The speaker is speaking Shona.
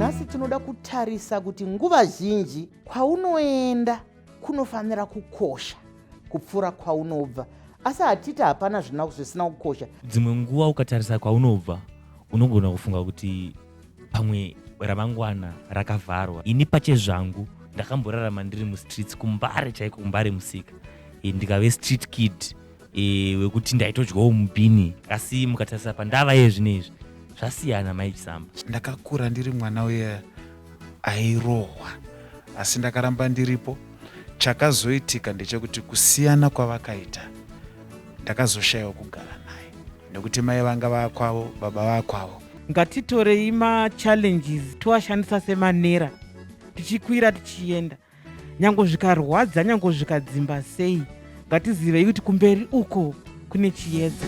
Nhasi tinoda kutarisa kuti nguva zhinji kwaunoenda kunofanira kukosha kupfuura kwaunobva, asi hatiti hapana zvisina kukosha. Dzimwe nguva ukatarisa kwaunobva unogona kufunga kuti pamwe ramangwana rakavharwa. Ini pachezvangu ndakamborarama ndiri mustreets kuMbare chaiko, kuMbare musika, ndikave street kid wekuti ndaitodyawo mubhini, asi mukatarisa pandava yezvino izvi zvasiyana, Mai Chisamba. Ndakakura ndiri mwana uye airohwa, asi ndakaramba ndiripo. Chakazoitika ndechekuti kusiyana kwavakaita, ndakazoshayiwa kugara naye nekuti mai vanga vakwavo, baba vakwavo. Ngatitorei machallenges toashandisa semanera tichikwira tichienda, nyange zvikarwadza, nyange zvikadzimba sei, ngatizivei kuti kumberi uko kune chiedza.